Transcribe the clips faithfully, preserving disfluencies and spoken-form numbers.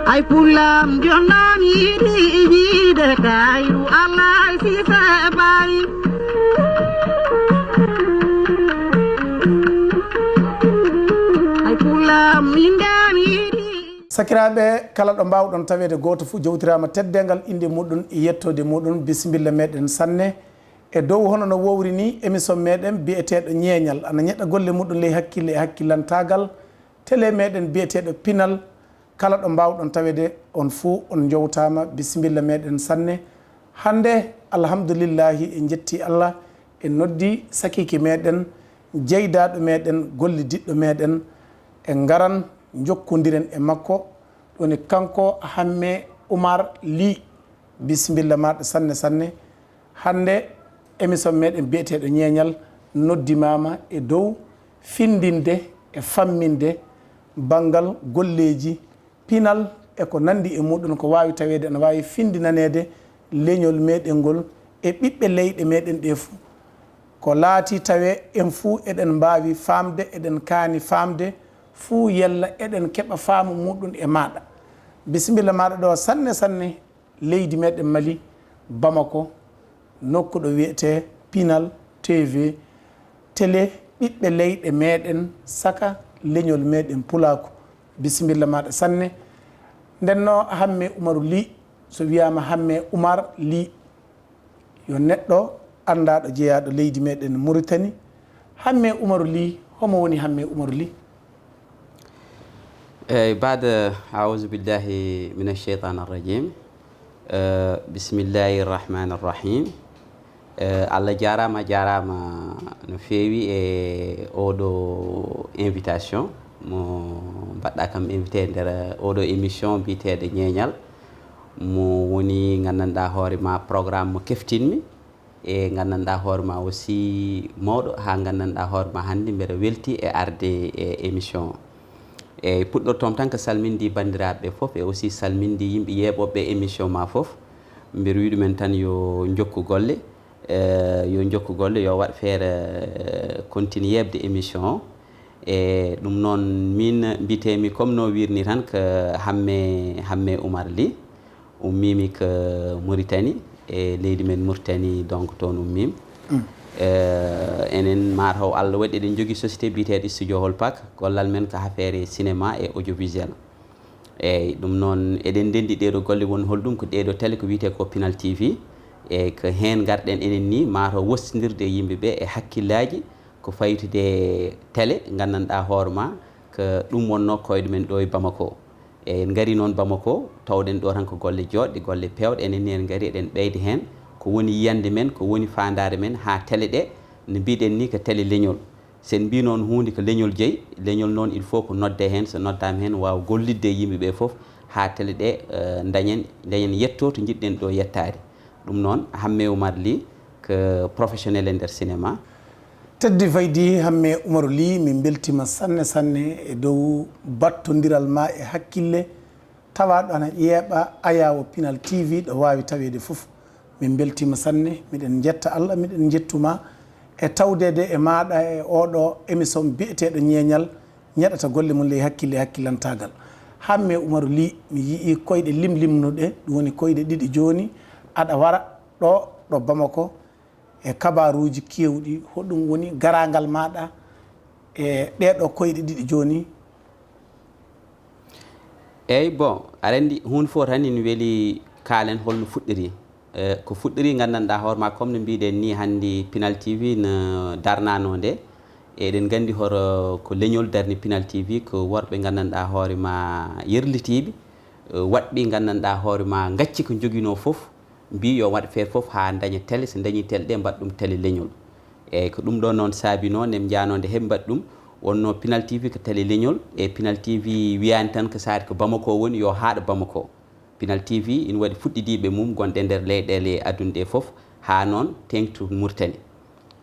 Ay pulam jonnan yiɗi yiɗe kayru Allah si fe bari. Ay pulam indan yiɗi. Sakiraaɓe, kala ɗo mbaawɗon taweede gooto fof jowtiraama teddeengal innde muɗum e yettoode muɗum. Bisimilla meɗen sanne. E dow hono no wowri ni, émission meɗen biyeteeɗo Ñeeñal ana ñeɗa golle muɗum ley hakkille e hakkillantaagal. Télé meɗen biyeteeɗo Pinal, kala ɗo mbaawɗon taweede on fuu on njowtaama. Bisimilla meɗen sanne. Hannde, alhamdulillahi, en njetti Allah, en noddi sakiike meɗen, jeydaaɗo meɗen, gollidiɗɗo meɗen, en ngaran njokkondiren e makko. Ɗum woni kanko Hamme Oumar Ly. Bisimilla maaɗa sanne sanne. Hannde, émission meɗen biyeteeɗo Ñeeñal noddimaama e dow findinde e famminde banngal golleeji pinal e ko nanndi e muɗum, ko waawi taweede ene waawi findinaneede leñol meɗen ngol e ɓiɓɓe leyɗe meɗen ɗe fuu. Ko laati tawe en fuu eɗen mbaawi faamde, eɗen kaani faamde fuu, yalla eɗen keɓa faamu muɗum e maaɗa. Bisimilla maaɗa ɗo sanne sanne. Leydi meɗen Mali, Bamako, nokku ɗo wiyetee Pinal T V, télé ɓiɓɓe leyɗe meɗen, saka leñol meɗen Pulaaku. Bisimilla maaɗa sanne. Ndenno Hamme Umaru Ly, so wiyaama Hamme Umar Ly, yo neɗɗo anndaaɗo jeyaaɗo leydi meɗen Muritani. Hamme Umaru Ly, homo woni Hamme Umaru Ly? Eyi, baada, auzu billahi min alcheytan arrajim. Eh, bismillahi arrahmani arrahim. Eh, Allah jaaraama, jaaraama no feewi e oɗo invitation mo mbaɗɗa kam invité nder oɗo émission biyeteeɗo Ñeeñal, mo woni, nganndanɗaa hoore ma, programme mo keftinmi. E nganndanɗaa hoore ma aussi mawɗo, haa nganndanɗaa hoore ma hannde mbeɗa welti e arde e émission o. Eyi, puɗɗortoom tan ko salminde banndiraaɓe ɓe fof, e aussi salminde yimɓe yeeɓooɓe émission ma fof. Mbeɗa wiya ɗumen tan yo njokku golle, eh, yo njokku golle, yo waɗ feere, eh, continue yeeɓde émission o. E ɗum noon, min mbiyetee-mi comme no wiirni tan ko Hamme, Hamme Oumar Ly. Ummiimi ko Mauritanie, e leydi men Mauritanie, donc toon ummiimi. Eh, enen, maa taw Allah waɗi eɗen njogii société biyeteeɗo Studio Hall Park, gollal men ko affaire cinéma e audiovisuel. Eyi, ɗum noon, eɗen ndenndi ɗeeɗo golle, woni holɗum? Ko ɗeeɗo télé ko wiyetee ko Pinal T V, e ko heen ngarɗen enen ni, maa taw wostindirde e yimɓe ɓe e hakkillaaji ko faytude télé, nganndanɗaa hoore ma, ko ɗum wonnoo koyɗe men ɗo e Bamako. E en ngarii noon Bamako, tawɗen ɗo tan ko golle jooɗɗe, golle peewɗe, enen ni en ngarii eɗen ɓeyda heen ko woni yiyannde men, ko woni faandaare men haa télé ɗe, no mbiy-ɗen ni ko télé leñol. So en mbiy noon huunde ko leñol jeyi, leñol noon il faut ko noddee heen, so noddaama heen waawa gollitde e yimɓe ɓe fof haa télé ɗe, eh, ndañen, ndañen yetto to njiɗ-ɗen ɗo yettaade. Ɗum noon, Hamme Oumar Ly ko professionnel e nder cinéma. Teddi faydi Hamme Umaru Ly, min mbeltiima sanne sanne e dow battondiral ma e hakkille tawaaɗo ana yeeɓa ayaawo Pinal T V ɗo waawi taweede fof. Min mbeltiima sanne, miɗen njetta Allah, miɗen njettuma e tawdeede e maaɗa e oɗo émission biyeteeɗo Ñeeñal, ñeɗata golle mum ley hakkille e hakkillantaagal. Hamme Umaru Ly, mi yiyii koyɗe limlimnuɗe, ɗum woni koyɗe ɗiɗi jooni, aɗa wara ɗo, ɗo Bamako, e kabaaruuji keewɗi, hoɗum woni garaangal maaɗa e ɗeeɗo koyɗe ɗiɗi jooni? Eyi, bon, aɗa anndi, huunde fof tan ina weli kaalen hol no fuɗɗiri. Eh, ko fuɗɗiri, nganndanɗaa hoore ma, comme no mbiy-ɗen ni, hannde Pinal T V no darnanoo nde. Eɗen nganndi hoto ko leñol darni Pinal T V, ko worɓe nganndanɗaa hoore ma yerlitiiɓe, eh, waɗɓe nganndanɗaa hoore ma ngacci ko njoginoo fof, mbiy yo waɗ feere fof haa ndaña télé, so ndañii télé ɗe mbaɗ ɗum télé leñol. Eyi, ko ɗum ɗo noon saabinoo nde njaanoo nde heɓe mbaɗ ɗum, wonnoo Pinal T V ko télé leñol, e Pinal T V wiyaani tan ko saare ko Bamako woni, yo haaɗ Bamako. Pinal T V ina waɗi fuɗɗidiiɓe mum gonɗe nder leyɗeele aduna ɗe fof, haa noon teeŋtu Mauritanie.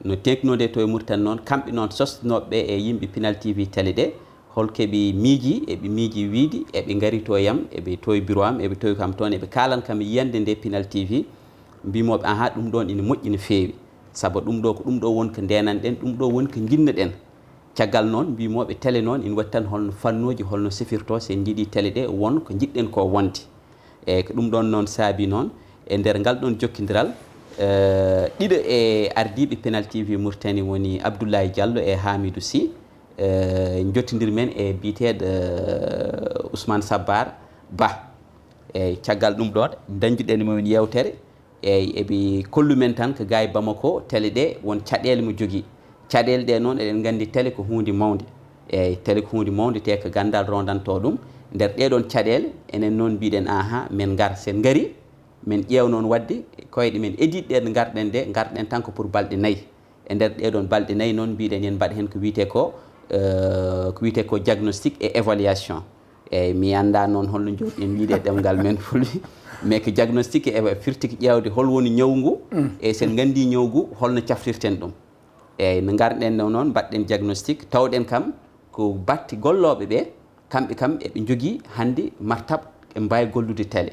No teeŋtunoo nde to e Mauritanie noon, kamɓe noon sosnooɓe ɓe e yimɓe Pinal T V télé ɗe, hol ko ɓe miiji? Eɓe miiji wiyde eɓe ngarii to e am, eɓe to e bureau am, eɓe tawi kam toon, eɓe kaalana kam yiyannde nde Pinal T V, mbiy-moo ɓe, ahan, ɗum ɗoon ina moƴƴi no feewi, sabu ɗum ɗo ko ɗum ɗo woni ko ndeenan-ɗen, ɗum ɗo woni ko njiɗno-ɗen. Caggal noon, mbimooɓe tele noon, ina waɗi tan holno fannooji, holno sifirtoo, so en njiɗii tele ɗe, won ko njiɗɗen ko wonde. Eeyi, ko ɗum ɗoon noon saabi noon, e nder ngal ɗoon jokkondiral, eh, ɗiɗo e ardiiɓe Pinal T V Mauritanie woni Abdoulaye Diallo e Hamidou Sy, eh, njottondir men e biyeteeɗo, eh, Ousmane Sabbar Ba. Eeyi, caggal ɗum ɗoon, dañduɗen e mumen yeewtere, eeyi, eɓe kollu men tan ko gaa e Bamako, tele ɗe won caɗeele mo jogii. Caɗeele ɗe noon, eɗen nganndi tele ko huunde mawnde. Eeyi, tele ko huunde mawnde, te ko ganndal rondantoo ɗum. Nder ɗee ɗoon caɗeele, enen noon mbiɗen, aha, men ngar. So en ngarii, men ƴeew noon waɗde koyɗe men edit ɗe ngarɗen ɗe, ngarɗen tan ko pour balɗe nayi. E nder ɗee ɗoon balɗe nayi noon, mbiɗen yen mbaɗ heen ko wiyetee ko, eh, ko wiyetee ko diagnostic et évaluation. Eeyi, mi anndaa noon holno njowɗen wiyde e ɗemngal men fulɓe, mais ko diagnostic e éva-, firti ko ƴeewde hol woni ñawu ngu, e so en nganndii ñawu ngu, holno cafrirten ɗum. Eeyi, no ngarɗen ɗo noon, mbaɗɗen diagnostic, tawɗen kam ko batte gollooɓe ɓe, kamɓe kam eɓe njogii hannde martab, ɓe mbaawi gollude tele.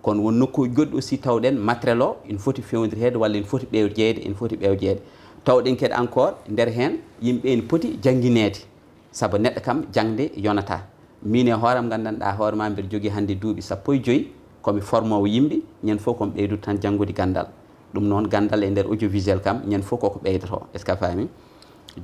Kono won nokkuuji goɗɗi aussi tawɗen matériel o ina foti feewndireede walla ina foti ɓeew jeeyde, ina foti ɓeew jeeyde. Tawɗen kadi encore nder heen yimɓe ina poti janngineede, sabu neɗɗo kam jaŋde yonataa. Miin e hoore am, nganndanɗaa hoore ma, mbeɗa jogii hannde duuɓi sappo e joy, ko mi formoowo yimɓe, ñande fof ko mi ɓeydude tan janngude ganndal. Ɗum noon, ganndal e nder audiovisuel kam, ñande fof koko ɓeydotoo. Est-ce que a faami?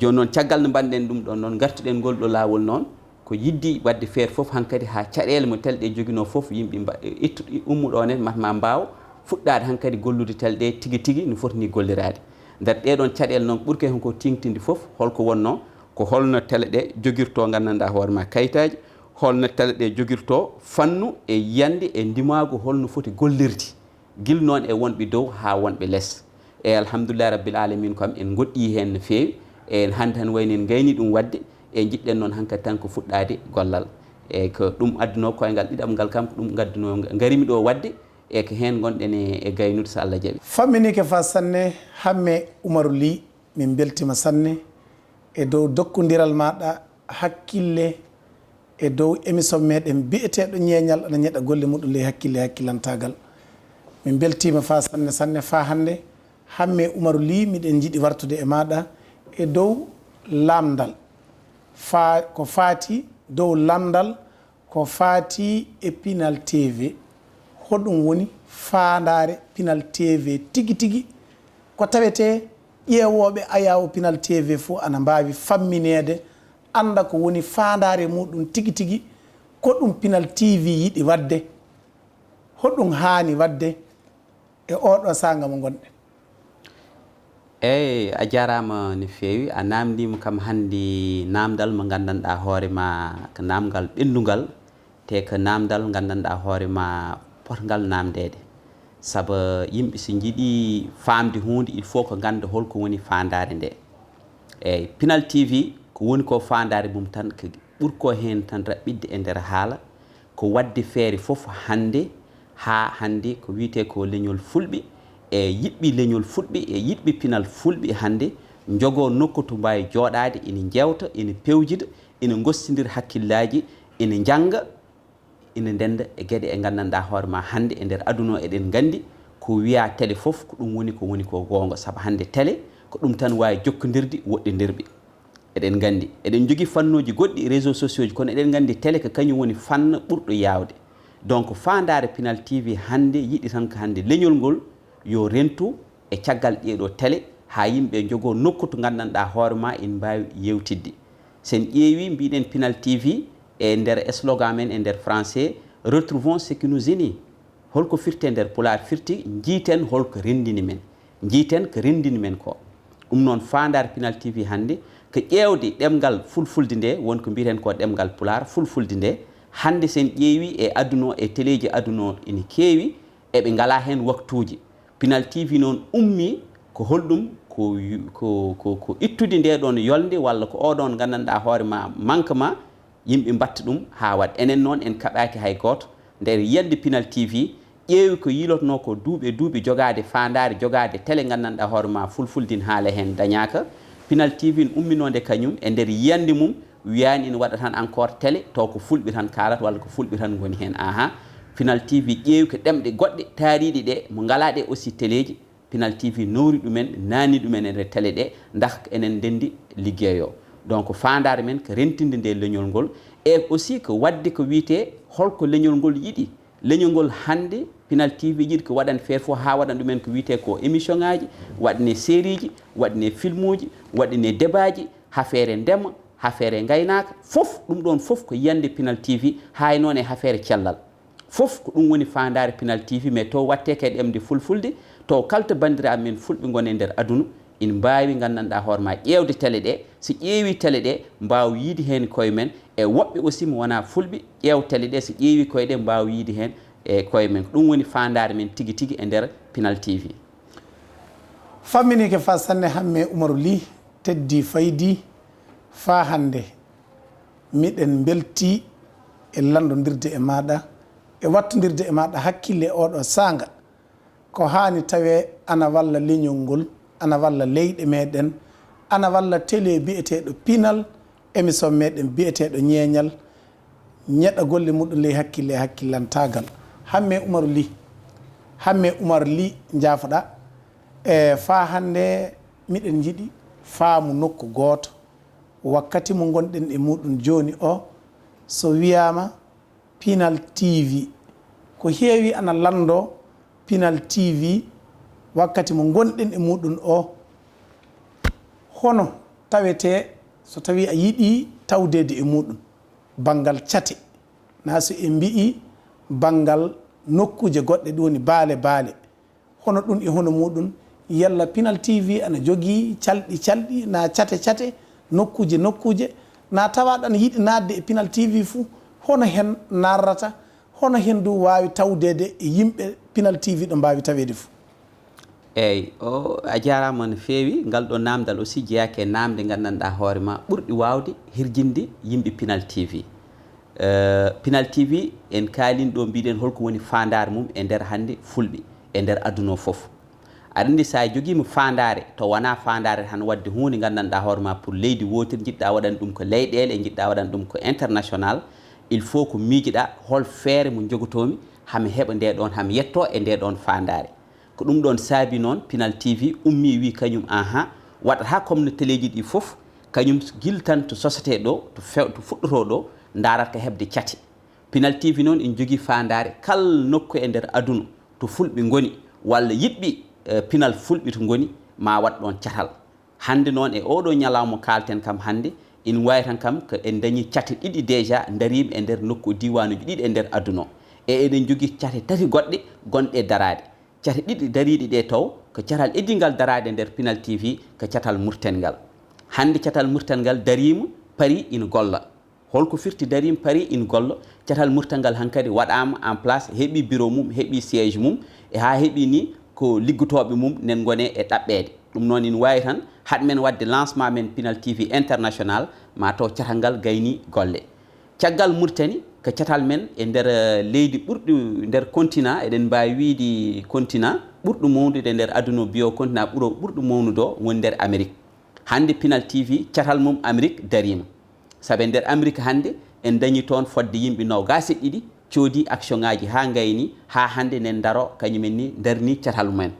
Jooni noon, caggal nde mbaɗɗen ɗum ɗoon noon, ngartuɗen ngol ɗo laawol noon, ko yiɗde waɗde feere fof hankadi haa caɗeele mo tele ɗe joginoo fof, yimɓe mba-, ittu-, ummo ɗoon en, mat ma mbaaw fuɗɗaade hankadi gollude tele ɗe tigi tigi no foti ni golliraade. Nder ɗee ɗoon caɗeele noon, ɓurke heen ko tiiŋtinde fof, holko wonnoo, ko holno tele ɗe jogirtoo, nganndanɗaa hoore ma, kayitaaji, holno tele ɗe jogirtoo fannu e yiyannde e ndimaagu, holno foti gollirde. Gila noon e wonɓe dow haa wonɓe les. E alhamdulillahi rabbil alamin kam, en ngoɗɗii heen no feewi. E en hannde tan wayno en ngayni ɗum waɗde, e njiɗɗen noon hankadi tan ko fuɗɗaade gollal. E ko ɗum addunoo koyngal ɗiɗaɓngal kam, ko ɗum ngadduno, ngarimi ɗo waɗde, e ko heen ngonɗen e, e gaynude so Allah jaɓi. Famminike fa sanne, Hamme Umaru Ly, min mbeltima sanne e dow dokkondiral maɗa hakkille e dow émission meɗen biyeteɗo Ñeeñal ana ñeɗa golle muɗum ley hakkille e hakkilantagal. Min mbeltima fa sanne sanne fa hannde. Hamme Umaru Ly, miɗen jiɗi wartude e maɗa e dow lamndal, fa ko faati dow lamndal ko faati e Pinal TV. Hoɗum woni faandaare Pinal TV tigi tigi? Ko tawetee ƴeewooɓe ayaawo Pinal TV fof ana mbaawi fammineede, annda ko woni faandaare muɗum tigi tigi, ko ɗum Pinal TV yiɗi waɗde, hoɗum haani waɗde e ooɗo saanga mo ngonɗen. Eey, a jaaraama no feewi. A naamndiima kam hannde naamndal mo nganndanɗaa hoore ma ko naamngal ɓenndungal, te ko naamndal nganndanɗaa hoore ma potngal naamndeede. Sabu yimɓe so njiɗii faamde huunde, il faut ko ngannda hol ko woni faandaare nde. Eey, Pinal TV ko woni ko faandaare mum tan, ko ɓuri ko heen tan raɓɓiɗde e nder haala, ko waɗde feere fof hannde, haa hannde ko wiyetee ko leñol fulɓe, e yiɗɓe leñol fulɓe, e yiɗɓe pinal fulɓe hannde, njogoo nokku to mbaawi jooɗaade, ina njeewta, ina pewjida, ina ngostindira hakkillaaji, ina njannga, ina ndennda e geɗe ɗe nganndanɗaa hoore ma hannde e nder aduna o. Eɗen nganndi ko wiyaa tele fof, ko ɗum woni ko woni ko goonga, sabu hannde tele ko ɗum tan waawi jokkondirde, woɗɗindirɓe. Eɗen nganndi, eɗen njogii fannuuji goɗɗi, réseaux sociaux ji, kono eɗen nganndi tele ko kañum woni fannu ɓurɗo yaawde. Donc, faandaare Pinal TV hannde yiɗi tan ko hannde leñol ngol yo rentu e caggal ɗee ɗoo tele, haa yimɓe njogoo nokku to nganndanɗaa hoore ma ina mbaawi yeewtidde. So en ƴeewii, mbiɗen Pinal TV e nder slogan men e nder français, retrouvons ce qui nous unit. Holko firti e nder Pulaar? Firti, njiiten holko renndini men. Njiiten ko renndini men ko. Ɗum noon, faandaare Pinal TV hannde ko ƴeewde ɗemngal fulfulde nde, woni ko mbiyeten ko ɗemngal Pulaar, fulfulde nde. Hannde so en ƴeewii e aduna o, e teleeji aduna o ina keewi, eɓe ngalaa heen waktuuji. Pinal TV noon ummii ko holɗum? Ko yu-, ko, ko, ko ittude nde ɗoon yolnde walla ko oo ɗoon nganndanɗaa hoore ma manque ma, yimɓe mbaɗta ɗum haa waɗa. Enen noon en kaɓaaki hay gooto. Nder yiyannde Pinal TV, ƴeewi ko yiilotonoo ko duuɓi e duuɓi jogaade faandaare, jogaade tele nganndanɗaa hoore ma fulfulde ina haala heen dañaaka. Pinal TV ina umminoo nde kañum e nder yiyannde mum, wiyaani ina waɗa tan encore tele, taw ko fulɓe tan kaalata walla ko fulɓe tan ngoni heen. Ahan, Pinal TV ƴeewi ko ɗemɗe goɗɗe taariiɗe ɗe, mo ngalaa ɗe aussi teleeji, Pinal TV nawri ɗumen, naatni ɗumen e nder tele ɗe, ndax enen ndenndi liggeyoo. Donc faandaare men ko rentinde nde leñol ngol, e aussi ko waɗde ko wiyetee holko leñol ngol yiɗi. Leñol ngol hannde, Pinal T V yiɗi ko waɗan feere fof haa waɗan ɗumen ko wiyetee ko émission ŋaaji, waɗane série ji, waɗane film uji, waɗane débat ji, hafeere ndema, hafeere ngaynaaka, fof ɗum ɗoon fof ko yiyannde Pinal T V, hay noon e hafeere cellal. Fof ko ɗum woni faandaare Pinal T V, mais to waɗte kay ɗemde fulfulde, to kala to banndiraaɓe men fulɓe ngoni e nder aduna, ina mbaawi nganndanɗaa hoore maa ƴeewde tele ɗe. So ƴeewi tele ɗe, mbaawa yiyde heen koye men, e woɓɓe aussi mo wonaa fulɓe, ƴeew tele ɗe, so ƴeewi koye ɗe, mbaawa yiyde heen e koye men. Ko ɗum woni faandaare men tigi tigi e nder Pinal T V. Famminike faa sanne Hammee Umaru Lih, teddii faydii faa hannde. Miɗen mbeltii e lanndondirde e maaɗa, e wattondirde e maaɗa hakkille e ooɗoo saanga. Ko haani tawee ana walla leñol ngol, ana walla leyɗe meeɗen, ana walla tele biyeteeɗo Pinal, émission meeɗen biyeteeɗo Ñeeñal, ñeɗa golle muɗum ley hakkille e hakkillantaagal. Hammee Umaru Lih, Hammee Umar Lih njaafoɗaa. E faa hannde miɗen njiɗi faamu nokku gooto. Wakkati mo ngonɗen e muɗum jooni o, so wiyaama Pinal T V, ko heewi ana lanndoo Pinal T V wakkati mo ngonɗen e muɗum o, hono tawetee, so tawii a yiɗii tawdeede e muɗum, banngal cate, naa so en mbiyi banngal nokkuuje goɗɗe, ɗum woni baale baale, hono ɗum e hono muɗum, yalla Pinal T V ana jogii calɗi calɗi, naa cate cate, nokkuuje nokkuuje, naa tawa aɗa yiɗi naatde e Pinal T V fuu, hono heen naarrata, hono heen du waawi tawdeede e yimɓe Pinal T V ɗo mbaawi taweede fuu? Eey, o, a jaaraama no feewi. Ngal ɗoo naamndal aussi jeyaaki e naamnde nganndanɗaa hoore maa ɓurɗi waawde hirjinde yimɓe Pinal T V. Eh, Pinal T V, en kaalii ɗo, mbiɗen holko woni faandaare mum e nder hannde fulɓe, e nder aduna o fof. Aɗa anndi, so a jogiima faandaare, to wonaa faandaare tan waɗde huunde nganndanɗaa hoore maa pour leydi wootiri, njiɗɗaa waɗan ɗum ko leyɗeele, njiɗɗaa waɗan ɗum ko international, il faut ko miijoɗaa hol feere mo njogotoomi, hami heɓa nde ɗoon, hami yettoo e nde ɗoon faandaare. Ko ɗum ɗoon saabi noon Pinal T V ummii, wii kañum, ahan, waɗata comme no teleeji ɗi fof, kañum gila tan to sosetee ɗo, to few-, to fuɗɗotoo ɗo, ndaarat ko heɓde cate. Pinal T V noon ina jogii faandaare kala nokku e nder aduna to fulɓe ngoni, walla yiɗɓe, eh, pinal fulɓe to ngoni, ma waɗ ɗoon catal. Hannde noon e oo ɗoo ñalawma mo kaalten kam hannde, ina waawi tan kam ko en dañii cate ɗiɗi déjà ndariima e nder nokku, diiwaanuuji ɗiɗi e nder aduna o. E eɗen njogii cate tati goɗɗe gonɗe e daraade. Cate ɗiɗi dariiɗe ɗe taw ko catal eddingal daraade e nder Pinal T V, ko catal Murten ngal. Hannde catal Murten ngal dariima, parii, ina golla. Holko firti dariima, parii, ina golla? Catal Murten ngal hankadi waɗaama en place, heɓii bureau mum, heɓii siège mum, e haa heɓii ni ko liggotooɓe mum nen ngoni e ɗaɓɓeede. Ɗum noon ina waawi tan, haɗ men waɗde lancement men Pinal T V International, ma taw catal ngal gaynii golle. Caggal Murtani, ko catal men e nder, eh, leydi ɓurɗi nder continent, eɗen mbaawi wiyde continent ɓurɗo mawnude e nder aduna o, biyo continent ɓuro, ɓurɗo mawnude o woni nder Amérique. Hannde Pinal T V, catal mum Amérique dariima. Sabu e nder Amérique hannde, en dañii toon fodde yimɓe noogaas e ɗiɗi, coodii action ŋaaji haa ngayni, haa hannde nen ndaro, kañum en ni ndarni catal mumen.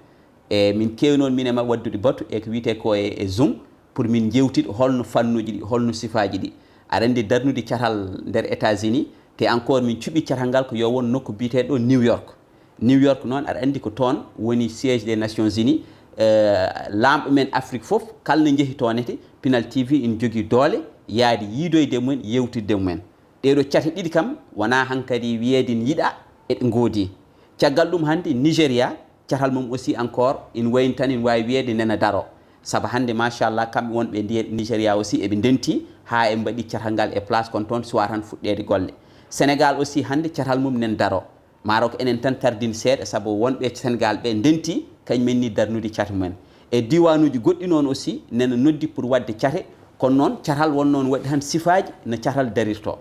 E min keewi noon, min e maɓɓe waɗdude batu e ko wiyetee ko e, e Zoom, pour min njeewtida holno fannuuji ɗi, holno sifaaji ɗi. Aɗa anndi, darnude catal nder États-Unis, te encore min cuɓii catal ngal ko yo won nokku biyeteeɗo New York. New York noon, aɗa anndi ko toon woni siège des Nations Unies. Eh, laamɓe men Afrique fof, kala no njehi toon ete, Pinal T V ina jogii doole yaade yiidoyde e mumen, yeewtidde e mumen. Ɗee ɗoo cate ɗiɗi kam, wonaa hankadi wiyeede ina yiɗaa, eɗe ngoodi. Caggal ɗum hannde, Nigéria, catal mum aussi encore, ina wayi tan, ina waawi wiyeede nena daro. Sabu hannde, machallah, kamɓe wonɓe e ndiye-, Nigéria aussi, eɓe ndenti haa eɓe mbaɗi catal ngal e place, kono toon suwaa tan fuɗɗeede golle. Sénégal aussi, hannde catal mum nen daro. Maaro ko enen tan tardini seeɗa, sabu wonɓe Sénégal ɓe ndenti, kañum en ni darnude cate mumen. E diiwaanuuji goɗɗi noon aussi, nena noddi pour waɗde cate, kono noon catal won noon waɗi tan sifaaji no catal darirtoo.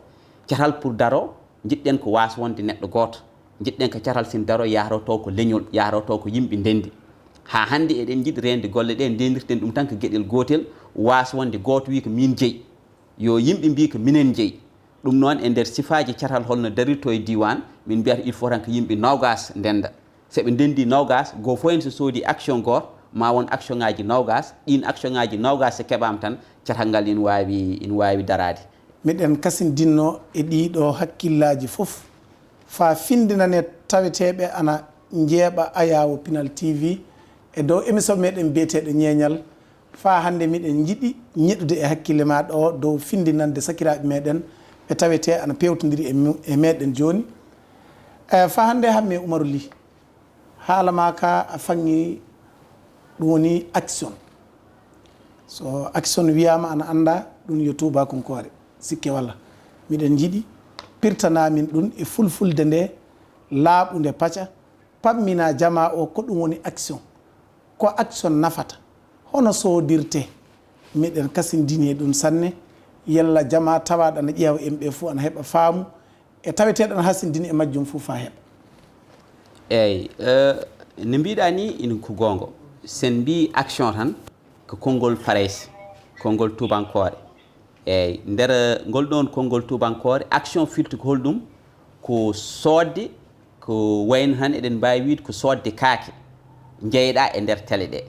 Catal pour daro, njiɗɗen ko waas wonde neɗɗo gooto. Njiɗɗen ko catal sin daro yahroto ko leñol, yahroto ko yimɓe ndenndi. Haa hannde eɗen njiɗi reende golle ɗe, ndendirten ɗum tan ko geɗel gootel, waas wonde gooto wii ko miin jeyi. Yo yimɓe mbii ko minen jeyi. Ɗum noon, e nder sifaaji catal holno darirtoo e diiwaan, min mbiyata il faut tan ko yimɓe noogaas ndennda. So ɓe ndenndii noogaas, goo fof heen so soodii action gooto, ma won action ŋaaji noogaas, ɗiin action ŋaaji noogaas so keɓaama tan, catal ngal ina waawi ina waawi daraade. Miɗen kasindinno e ɗii ɗoo hakkillaaji fof faa finndinane taweteeɓe ana njeeɓa ayaawo Pinal TV e dow émission meɗen biyeteeɗo Ñeeñal. Faa hannde miɗen njiɗi ñeɗude e hakkille maa ɗoo dow finndinande sakiraaɓe meɗen ɓe tawetee ana peewtondiri e mu- e meɗen jooni. E faa hannde Hammee Umaru Lih, haala maa kaa a faŋŋi ɗum woni action. So action wiyaama ana anndaa ɗum yo tuubakunkoore, sikke walaa. Miɗen njiɗi pirtanaa min ɗum e fulfulde nde laaɓunde paca, pamminaa jamaa o ko ɗum woni action. Ko action nafata, hono soodirtee. Miɗen kasindini e ɗum sanne, yalla jamaa tawaaɗo ana ƴeewa en ɓe fof ana heɓa faamu e taweteeɗo ana hasindini e majjum fof faa heɓa. Eeyi, no mbiiɗaa nii ina ko goonga. So en mbiyii action tan ko konngol Farayse, konngol tuubankoore. Eeyi, nder ngol ɗoon konngol tuubankoore, action firti ko holɗum? Ko soodde, ko wayno tan eɗen mbaawi wiyde ko soodde kaake njeyɗaa e nder tele ɗee.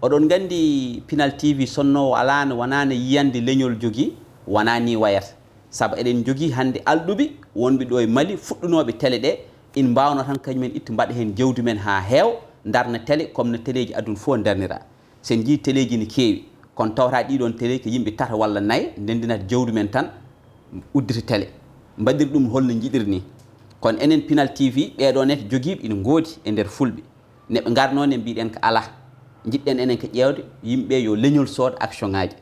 Oɗon nganndi Pinal TV sonnoowo alaano wanaano yiyande leñol jogii, wonaa nii wayata. Sabu eɗen njogii hannde alɗuɓe wonɓe ɗo e Mali fuɗɗunooɓe tele ɗee, ina mbaawnoo tan kañum en ittu mbaɗa heen jawdi men haa heewa, ndarna tele comme no teleeji aduna fof ndarnira. So en njiyii teleeji ne keewi, kono tawata ɗii ɗoon tele ko yimɓe tata walla nayo ndendinata jawdi men tan uddita tele. Mbaɗiri ɗum holno njiɗiri nii. Kono enen Pinal TV ɓee ɗoo ne jogiiɓe ina ngoodi e nder fulɓe. Ne ɓe ngarnoo ne mbiɗen ko alaa. Njiɗɗen enen ko ƴeewde yimɓe yo leñol sood action ŋaaji.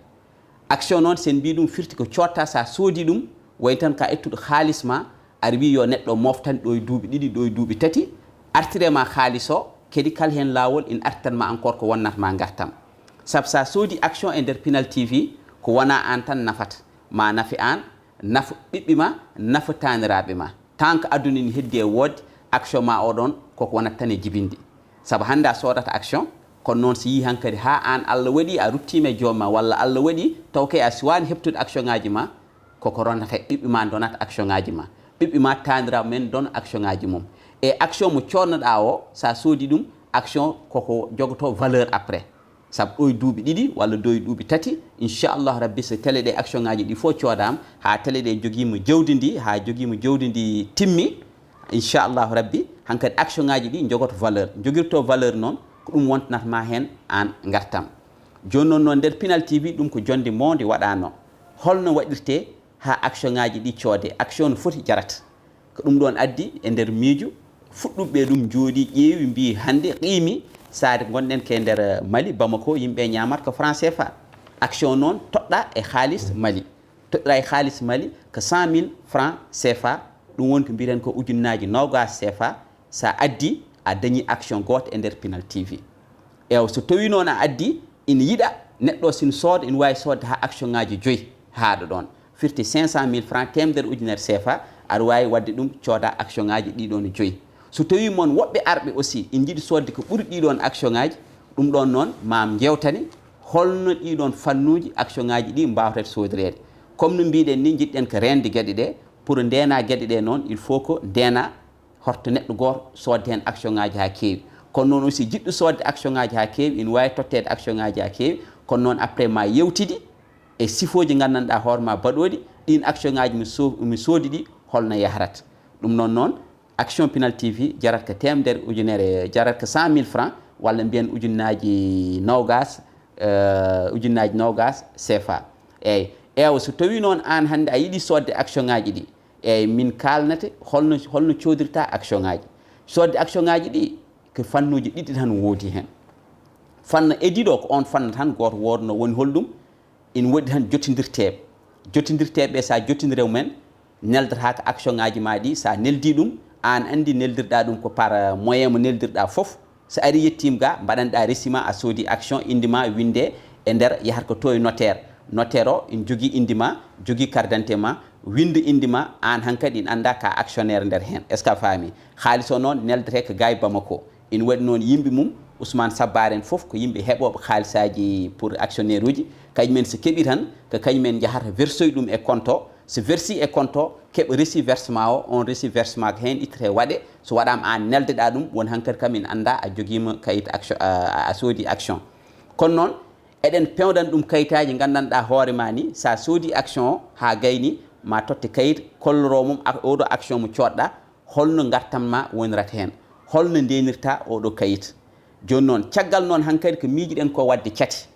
Action noon, so en mbii ɗum firti ko coodta, so a soodii ɗum, wayi tan ko a ettuɗo haalis ma, aɗa wii yo neɗɗo moftan ɗo e duuɓi ɗiɗi, ɗo e duuɓi tati, artire ma haalis o, kadi kala heen laawol ina artitan ma encore ko wonnata ma ngartam. Sabu so a soodii action e nder Pinal TV, ko wonaa aan tan nafata, ma nafe aan, nafa ɓiɓɓe ma, nafa taaniraaɓe ma. Tant que aduna ina heddi e woodde, action ma o ɗoon koko wonata tan e jibinde. Sabu hannde a soodata action, kono noon so yii hankadi haa aan Allah waɗi a ruttiima e joom ma walla Allah waɗi taw kay a suwaani heɓtude action ŋaaji ma, koko ronata e ɓiɓɓe ma ndonata action ŋaaji ma. Ɓiɓɓe ma taaniraaɓe men ndona action ŋaaji mum. E action mo coodnoɗaa o, so a soodii ɗum, action koko jogotoo valeur après. Sabu ɗo e duuɓi ɗiɗi walla ɗo e duuɓi tati, inchallahu rabbi, so tele ɗe action ŋaaji ɗi fof coodaama, haa tele ɗe jogiima jawdi ndi, haa jogiima jawdi ndi timmi, inchallahu rabbi, hankadi action ŋaaji ɗi njogoto valeur. Njogirto valeur noon, ko ɗum wontanata ma heen aan ngartam. Jooni noon, noon nder Pinal TV, ɗum ko jonnde mawnde waɗaano. Holno waɗirtee haa action ŋaaji ɗi coodee? Action no foti jarata. Ko ɗum ɗoon addi e nder miijo, fuɗɗuɓe ɗum njooɗii, ƴeewi, mbii hannde qiimi, saade ngonɗen ke nder Mali, Bamako, yimɓe ñaamat ko franc CFA. Action noon toɗɗa e haalis Mali. Toɗɗa e haalis Mali ko cent mille franc CFA, ɗum woni ko mbiiten ko ujunnaaji noogaas CFA. So a addi, a dañi action gooto e nder Pinal TV. Eewa, so tawii noon a addi, ina yiɗa neɗɗo o, so ina sooda, ina waawi soodde haa action ŋaaji joyi haa ɗo ɗoon. Firti cinq cent mille francs, teemedere ujunere CFA, aɗa waawi waɗde ɗum, cooda action ŋaaji ɗii ɗoon joyi. So tawii mon woɓɓe arɓe aussi, ina njiɗi soodde ko ɓuri ɗii ɗoon action ŋaaji, ɗum ɗoon noon, ma en njeewtane holno ɗii ɗoon fannuuji action ŋaaji ɗii mbaawtata soodireede. Comme no mbiiɗen nii, njiɗɗen ko reende geɗe ɗee. Pour ndeena geɗe ɗee noon, il faut que ndeena horto neɗɗo gooto soodde heen action ŋaaji haa keewi. Kono noon aussi, jiɗɗo soodde action ŋaaji haa keewi, ina waawi totteede action ŋaaji haa keewi. Kono noon, après, ma yewtidi e sifooji nganndanɗaa hoore ma baɗooɗi, ɗiin action ŋaaji mi so-, mi soodi ɗi, holno yahrata. Ɗum noon noon, action Pinal TV jarata ko teemedere ujunere, jarata ko cent mille francs, walla mbiyen ujunnaaji noogaas, eh, ujunnaaji noogaas CFA. Eeyi, eewa, so tawii noon aan hannde a yiɗi soodde action ŋaaji ɗi, eeyi, min kaalnete holno, holno coodirta action ŋaaji. Soodde action ŋaaji ɗi, ko fannuuji ɗiɗi tan woodi heen. Fannu e ɗiɗo, ko oon fannu tan gooto woodno, woni holɗum? Ina woodi tan jotindirteeɓe. Jotindirteeɓe ɓe, so a jotindire mumen, neldata ko action ŋaaji ma ɗi. So a neldii ɗum, aan anndi neldirɗaa ɗum ko par, eh, moyen mo neldirɗaa fof. So ari yettiima ga, mbaɗanɗaa resi ma, a soodi action, innde ma winde e nder, yahat ko to e notaire. Notaire o ina jogii innde ma, jogii carte d'identité ma, winnda innde ma, aan hankadi ina annda ka actionnaire nder heen. Est-ce que a faami? Haalis o noon neldete ko ga e Bamako. Ina waɗi noon yimɓe mum, Ousmane Sabbar en fof ko yimɓe heɓooɓe haalisaaji pour actionnaire uji. Kañum en so keɓi tan, ko kañum en njahata versoy ɗum e compte o. So versi e compte o, keɓa reçu versement o, on reçu versement ko heen ittete waɗe. So waɗaama aan neldeɗaa ɗum, woni hankadi kam ina annda a jogiima kayit action, a, a soodi action. Kono noon, Eɗen pewdan ɗum kayitaaji nganndanɗaa hoore ma ni, so a soodi action o haa gayni, ma totte kayit kolloroo mum ak-, oɗo action mo coodɗa, holno ngartam ma wonirata heen, holno ndenirta oɗo kayit. Jooni noon, caggal noon hankadi ko miijiɗen ko waɗde cati,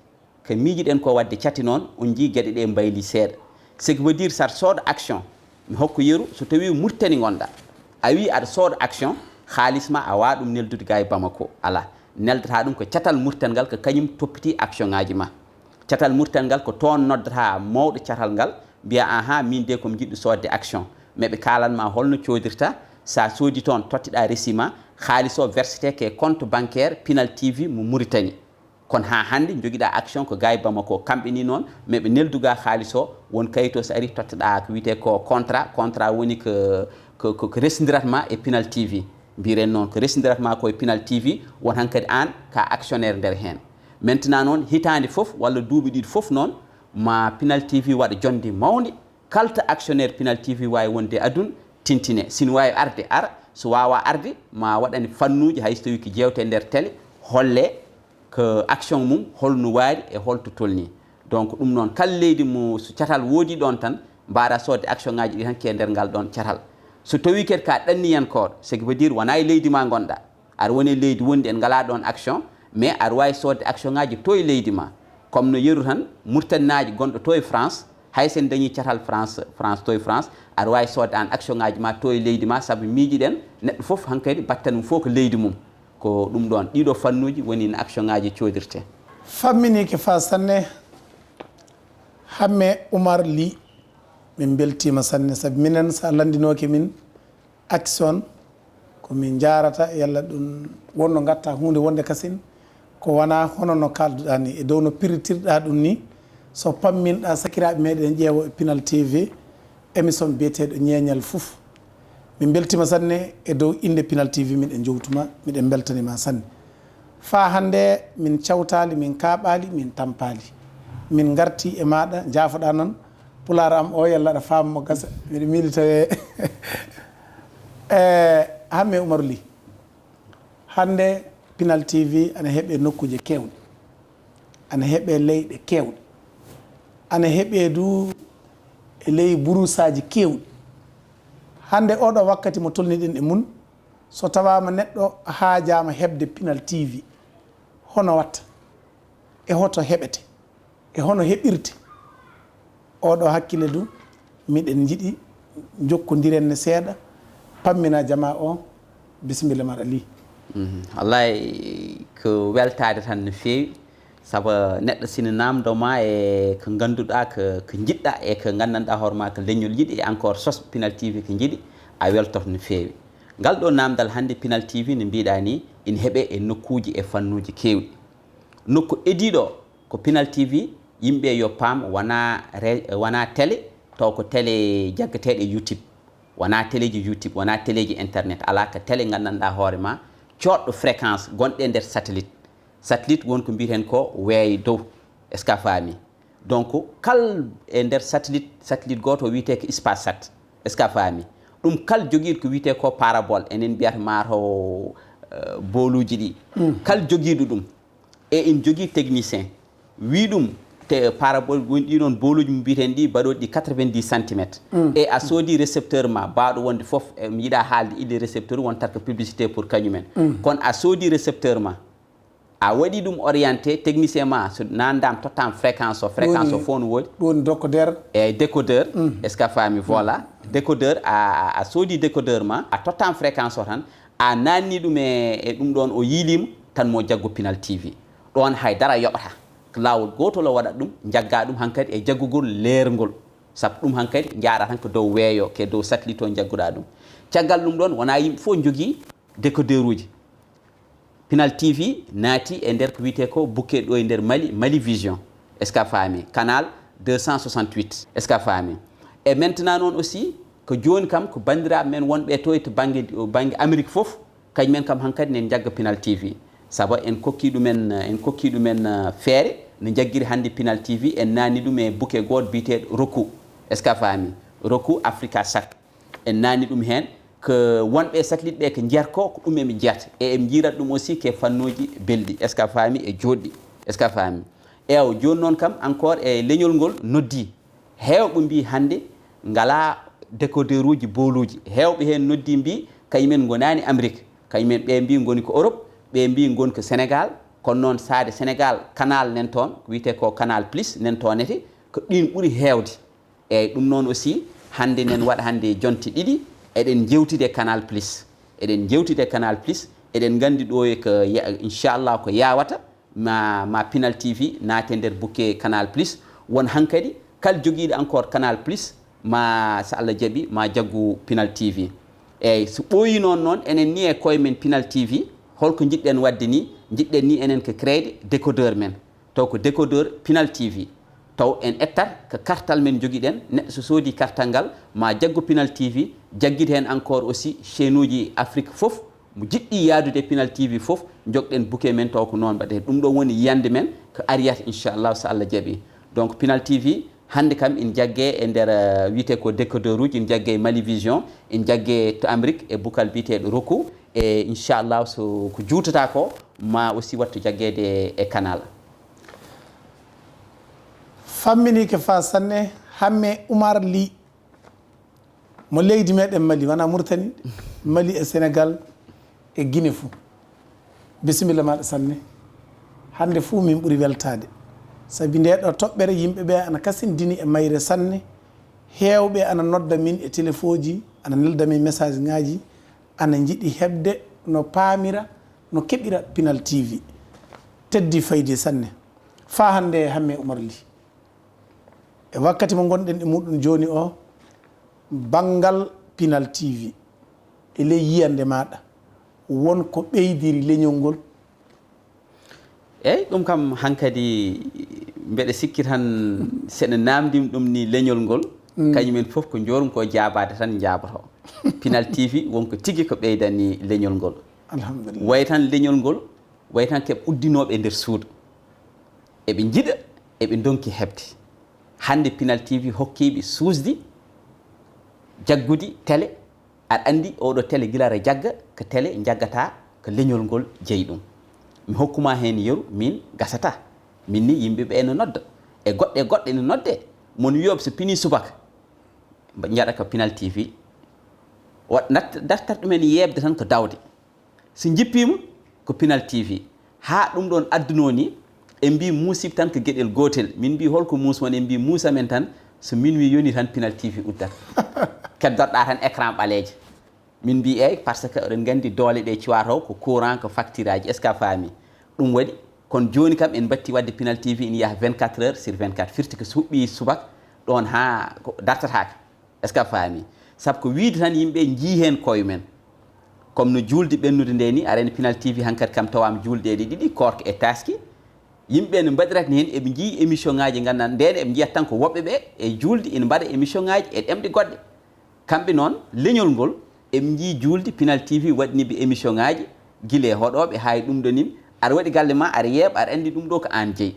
ko miijiɗen ko waɗde cati noon, on njii geɗe ɗe mbayli seeɗa. Ce qui veut dire, so aɗa sooda action, mi hokka yeru, so tawi Mauritanie ngonɗa, a wi aɗa sooda action, haalis ma a waawa ɗum neldude ga e Bamako, alaa. Neldata ɗum ko catal Mauritanie ngal, ko kañum toppiti action ngaji ma. Catal Mauritanie ngal ko toon noddata mawɗo catal ngal, mbiya, "Ahan, min de ko mi jiɗɗo soodde action." Mais ɓe kaalan ma holno coodirta, sa soodi toon, totteɗa resi ma, haalis o versete ke compte bancaire Pinal T V mo Mauritanie. Kono haa hannde njogiɗa action ko ga e Bamako, kamɓe ni noon, mais ɓe neldu ga haalis o, won kayit o so ari, totteɗa ko wiyete ko contrat, contrat woni ko, ko, ko, ko resndirat ma e Pinal T V. Mbiren noon ko resndirat ma ko e Pinal T V, won hankadi aan ka actionnaire nder heen. Maintenant noon, hitaande fof walla duuɓi ɗiɗi fof noon, ma Pinal T V waɗa jonde mawde. Kalta actionnaire Pinal T V waawi wonde aduna, tintine. Sino waawi arde, ara. So waawa arde, ma waɗane fannuuji, hay so tawi ko jeewte nder télé, holle ko action mum, holno waari e holto tolni. Donc, ɗum noon, kala leydi mo so catal woodi ɗoon tan, mbaɗa soodde action ngaji ɗi tan ke nder ngal ɗoon catal. So tawi kadi ka ɗanniyankooɗo, ce qui veut dire wona e leydi ma ngonɗa, aɗa woni e leydi wondi en ngala ɗoon action, mais aɗa waawi soodde action ngaji to e leydi ma. Comme no yeru tan, Muritaninaaji gonɗo to e France, hay sen dañi catal France, France to e France, aɗa waawi soodde aan action ngaji ma to e leydi ma, sabu miijiɗen neɗɗo fof hankadi batten mum fof ko leydi mum. Ko ɗum ɗoon, ɗiɗo fannuuji woni no action ngaji coodirte. Famminike fa sanne, Hamme Oumar Ly, min mbeltiima sanne, sabu minen, so a lanndinooke min action, ko min njaarata, yalla ɗum wonno ngatta huunde wonde kasin, ko wona hono no kaalduɗaa ni, e dow no pirritirɗaa ɗum ni, so pamminɗaa sakiraaɓe meɗen ƴeewo e Pinal T V, émission biyeteeɗo Ñeeñal Fof. Min mbeltiima sanne e dow innde Pinal T V, miɗen njowtuma, miɗen mbeltaniima sanne. Faa hannde min cawtaali, min kaaɓaali, min tampaali. Min ngarti e maaɗa, njaafoɗaa noon, pulaar am o yalla aɗa faama mo gasa, miɗo miili tawi. E, Hamme Oumar Ly, hannde Pinal T V ana heɓe nokkuuje keewɗe, ana heɓe leyɗe keewɗe, ana heɓe du e ley buruusaaji keewɗi. Hannde oɗo wakkati mo tolniɗen e mun, so tawaama neɗɗo haajaama heɓde Pinal T V, hono watta? E hoto heɓete? E hono heɓirte? Oɗo hakkille du, miɗen njiɗi njokkondiren ne seeɗa, pammina jamaa o. Bisimilla maɗa Ly. Mhm. Wallahi, ko weltaade tan no feewi, sabu neɗɗo sina naamndo ma e ko ngannduɗaa, ko, ko njiɗɗaa e ko nganndanɗaa hoore ma ko leñol yiɗi, e encore sos Pinal T V ko njiɗi, a weltoto no feewi. Ngal ɗo naamndal hannde Pinal T V no mbiɗaa ni, ina heɓe e nokkuuji e fannuuji keewɗi. Nokku ediiɗo ko Pinal T V, yimɓe yo paam wona re-, wona télé, taw ko télé jaggeteeɗe YouTube. Wona téléji YouTube, wona téléji internet, alaa ko télé nganndanɗaa hoore ma, coodɗo fréquence gonɗe nder satellite. Satellite won ko mbiyeten ko weeyo dow, est-ce que a faami? Donc, kal e nder satellite, satellite gooto wiyetee ko Spasat, est-ce que a faami? Ɗum kal jogiiɗo ko wiyetee ko parabole, enen mbiyata ma to, eh, booluuji ɗi. Mm. Kal jogiiɗo ɗum, e ina jogii technicien, wii ɗum, te parabole woni ɗi noon booluuji mo mbiyeten ɗi mbaɗooɗi ɗi quatre-vingt-dix centimètres. Mm. E a soodi récepteur ma, baawɗo wonde fof, e mi yiɗa haalde ille récepteur, wontat ko publicité pour kañumen. Mm. Kono a soodi récepteur ma, a waɗi ɗum orienté, technicien ma, so nanndam tottam fréquence o, fréquence o fof no woodi. Ɗum woni décodeur. E décodeur, mm, est-ce que a faami? Voilà. Mm. Décodeur, a, a, a soodi décodeur ma, a tottam fréquence o tan, a nanni ɗum e, e ɗum ɗoon o yiiliima, tan mo jaggu Pinal T V. Ɗoon hay dara yoɓata. Ko laawol gootol o waɗat ɗum, njagga ɗum hankadi e jaggugol leerngol. Sabu ɗum hankadi njaaɗa tan ko dow weeyo, ke dow satellite o njagguɗaa ɗum. Caggal ɗum ɗoon, wonaa yimɓe fof njogii décodeur uji. Pinal T V naati e nder ko wiyetee ko bouquet ɗo e nder Mali, Mali Vision. Est-ce que a faami? Canal deux cent soixante-huit. Est-ce que a faami? E maintenant noon aussi, ko jooni kam, ko banndiraaɓe men wonɓe to e to bannge, bannge Amérique fof, kañum en kam hankadi ne njagga Pinal T V. Sabu en kokki ɗumen, en kokki ɗumen, eh, feere, no njaggiri hannde Pinal T V, en naanni ɗum e bouquet gooto biyeteeɗo Roku. Est-ce que a faami? Roku Africa Sat. En naanni ɗum heen, ko wonɓe e satellite ɓe ko njiyata ko, ko ɗum eɓe njiyata. E eɓe njiirat ɗum aussi ke fannuuji belɗi. Est-ce que a faami? E jooɗɗi. Est-ce que a faami? Eew, jooni noon kam encore e leñol ngol noddi. Heewɓe mbii hannde ngalaa décodeur uji booluuji. Heewɓe heen noddi mbii kañumen ngonaani Amérique. Kañumen ɓee mbii ngoni ko Europe, ɓee mbii ngoni ko Sénégal. Kono noon saade Sénégal, canal nan toon, ko wiyetee ko Canal Plus nan toonete, ko ɗiin ɓuri heewde. Eeyi, ɗum noon aussi, hannde nen waɗa hannde jonte ɗiɗi, eɗen njewtide Canal Plus. Eɗen njewtide Canal Plus, eɗen nganndi ɗo e ko ya-, inchallah ko yawata, ma, ma Pinal T V naate nder bukke Canal Plus. Won hankadi, kala jogiiɗo encore Canal Plus, ma so Allah jaɓi, ma jaggu Pinal T V. Eeyi, so ɓooyi noon, noon, enen ni e koye men Pinal T V, holko njiɗɗen waɗde ni? Njiɗɗen ni enen ko créede décodeur men. Taw ko décodeur Pinal T V. Taw en ettat ko kartal men njogiɗen. Neɗɗo so soodi kartal ngal, ma jaggu Pinal T V, jaggit heen encore aussi chaîne uji Afrique fof, mo jiɗɗi yaadude Pinal T V fof, njogɗen bouquet men taw ko noon mbaɗete. Ɗum ɗo woni yiyannde men ko ariyata inchallah so Allah jaɓi. Donc Pinal T V hannde kam ina jagge e nder, eh, wiyetee ko décodeur uji, ina jagge e Mali Vision, ina jagge to Amérique e bukal biyeteeɗo Roku. E inchallah so ko juutata ko ma aussi wattu jaggeede e canal. Famminike fa sanne. Hamme Umar Ly, mo leydi meɗen Mali, wona Mauritanie, Mali e Sénégal e Guinée fuu. Bisimilla maɗa sanne. Hannde fuu min ɓuri weltaade, sabi nde ɗo toɓɓere yimɓe ɓe ana kasindini e mayre sanne. Heewɓe ana nodda min e telefooji, ana nelda min message ŋaaji, ana njiɗi heɓde no paamira, no keɓira Pinal T V. Teddi faydi sanne. Faa hannde Hamme Umar Ly, e wakkati mo ngonɗen e muɗum jooni o, banngal Pinal T V, e ley yiyannde maɗa, won ko ɓeydiri leñol ngol? Eeyi, ɗum kam hankadi mbeɗa sikki tan seɗa naamndim ɗum ni leñol ngol, kañumen fof ko njoorum ko jaabaade tan njaaboto. Pinal T V wonko tigi ko ɓeydani leñol ngol. Alhamdulillah. Way tan leñol ngol, way tan ko ɓe uddinooɓe e nder suudu. Eɓe njiɗa, eɓe ndonki heɓde. Hannde Pinal T V hokkiiɓe suusdi, jaggudi télé. Aɗa anndi oɗo télé gila aɗa jagga, ko télé jaggata ko leñol ngol jeyi ɗum. Mi hokkuma heen yeru, min gasata. Min ni yimɓe ɓe no nodda. E goɗɗe e goɗɗe no nodde. Mon wiyoɓe so pini subaka, mba-, njaɗa ko Pinal T V. Wa-, nat-, dartat ɗumen yeɓde tan ko dawde. So njippima ko Pinal T V. Haa ɗum ɗoon addunoo ni, en mbii muusiiɓe tan ko geɗel gootel. Min mbii holko muus won, en mbii muus amen tan, so minuit yoni tan Pinal T V uddat. Keddoɗaa tan écran ɓaleejo. Min mbii eeyi, parce que oɗon nganndi doole ɗe cuwaa taw ko courant, ko facture aji, est-ce que a faami? Ɗum waɗi, kono jooni kam en mbatti waɗde Pinal T V ina yaha vingt-quatre heures sur vingt-quatre, firti ko so huɓɓi subaka ɗoon haa ko dartataaka. Est-ce que a faami? Sabu ko wiyde tan yimɓe njii heen koye men. Comme no juulde ɓennude nde ni, aɗa anndi Pinal T V hankadi kam tawaama juulɗe ɗe ɗiɗi, koorka e taaski. Yimɓe no mbaɗirat ni heen, eɓe njii émission ŋaaji nganndan ndeen, eɓe njiyat tan ko woɓɓe ɓe e juulde ina mbaɗa émission ŋaaji e ɗemɗe goɗɗe. Kamɓe noon, leñol ngol, eɓe njii juulde, Pinal T V waɗani ɓe émission ŋaaji, gila e hoɗooɓe haa e ɗum ɗo nin. Aɗa waɗi galle ma, aɗa yeeɓa, aɗa anndi ɗum ɗo ko aan jeyi.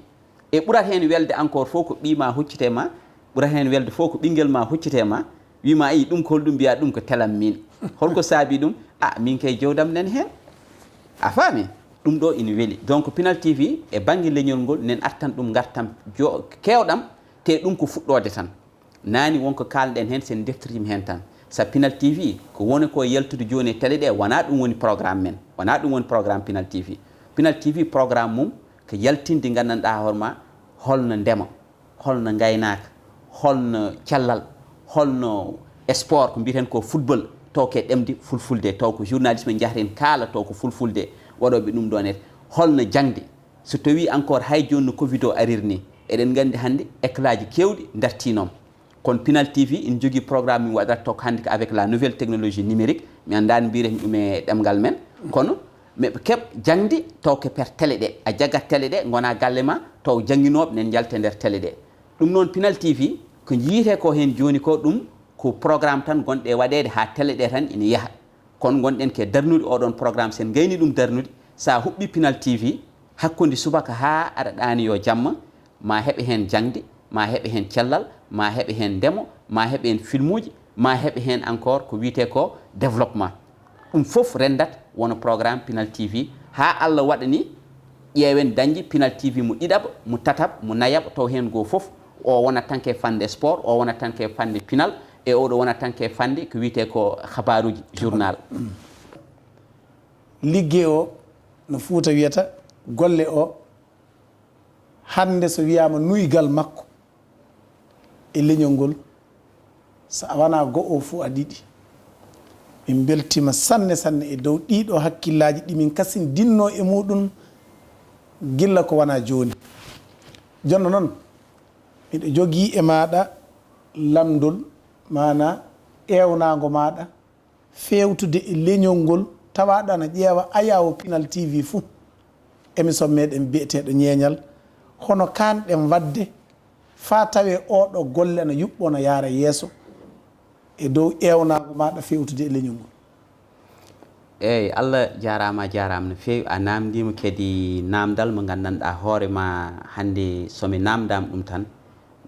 E ɓurat heen welde encore fof ko ɓiy ma huccite ma, ɓurat heen welde fof ko ɓinngel ma huccite ma, wii ma, "Ayi, ɗum ko holɗum?" Mbiyaa, "Ɗum ko telam min." Holko saabi ɗum? "A, min kay jowdam nen heen." A faami? Ɗum ɗo ina weli. Donc, Pinal T V e bannge leñol ngol, nen artan ɗum ngartam jo-, keewɗam, te ɗum ko fuɗɗoode tan. Naani won ko kaalɗen heen, sen deftoriima heen tan. Sabu Pinal T V ko woni ko yaltude jooni e télé ɗe, wonaa ɗum woni programme men. Wonaa ɗum woni programme Pinal T V. Pinal T V programme mum ko yaltinde nganndanɗaa hoore ma holno ndema, holno ngaynaaka, holno cellal, holno sport, ko mbiyeten ko football, taw ko e ɗemde fulfulde, taw ko journalisme njahaten kaala, taw ko fulfulde waɗooɓe ɗum ɗoon et holno jaŋde. So tawii encore hay jooni no covid o arir ni, eɗen nganndi hannde école aji keewɗi ndartiinoom. Kono Pinal T V ina jogii programme min waɗata toon hannde ko avec la nouvelle technologie numérique. Mi anndaani mbiyeten ɗum e ɗemngal men. Kono meɓe keɓ jaŋde taw ko per télé ɗe. A jagat télé ɗe, ngona galle ma, taw jannginooɓe nen njalta e nder télé ɗe. Ɗum noon Pinal T V ko njiyetee ko heen jooni ko, ɗum ko programme tan gonɗe e waɗeede haa télé ɗe tan ina yaha. Kono ngonɗen ke darnude oɗon programme, sen gayni ɗum darnude, sa huɓɓi Pinal T V, hakkunde subaka haa aɗa ɗaani yo jamma, ma heɓe heen jaŋde, ma heɓe heen cellal, ma heɓe heen ndemo, ma heɓe heen filmuuji, ma heɓe heen encore ko wiyetee ko développement. Ɗum fof renndat wona programme Pinal T V, haa Allah waɗani Ƴeewen dañji Pinal T V mo ɗiɗaɓo, mo tataɓo, mo nayaɓo, taw heen goo fof o wonat tan ke fannde sport, o wonat tan ke fannde pinal, e oɗo wonat tan ke fannde ko wiyetee ko habaaruuji, journal. Liggey o no Fuuta wiyata, golle o, hannde so wiyaama nuygal makko e leñol ngol, so a wanaa go'o fof a ɗiɗi. Min mbeltiima sanne sanne e dow ɗiiɗo hakkillaaji ɗi min kasindinnoo e muuɗum gilla ko wanaa jooni. Jonno noon, miɗo jogii e maaɗa lamndol, maanaa eewnaango maaɗa feewtude e leñol ngol, tawa aɗa ƴeewa ayaawo Pinal T V fuu, émission meɗen biyeteeɗo Ñeeñal, hono kaan-ɗen waɗde faa tawee ooɗoo golle ana yuɓɓoo, ana yaara yeeso e dow eewnaango maaɗa feewtude e leñol ngol? Eey, Allah jaaraama, a jaaraama no feewi. A naamndiima kadi naamndal mo nganndanɗaa hoore maa hannde, so mi naamndaama ɗum tan,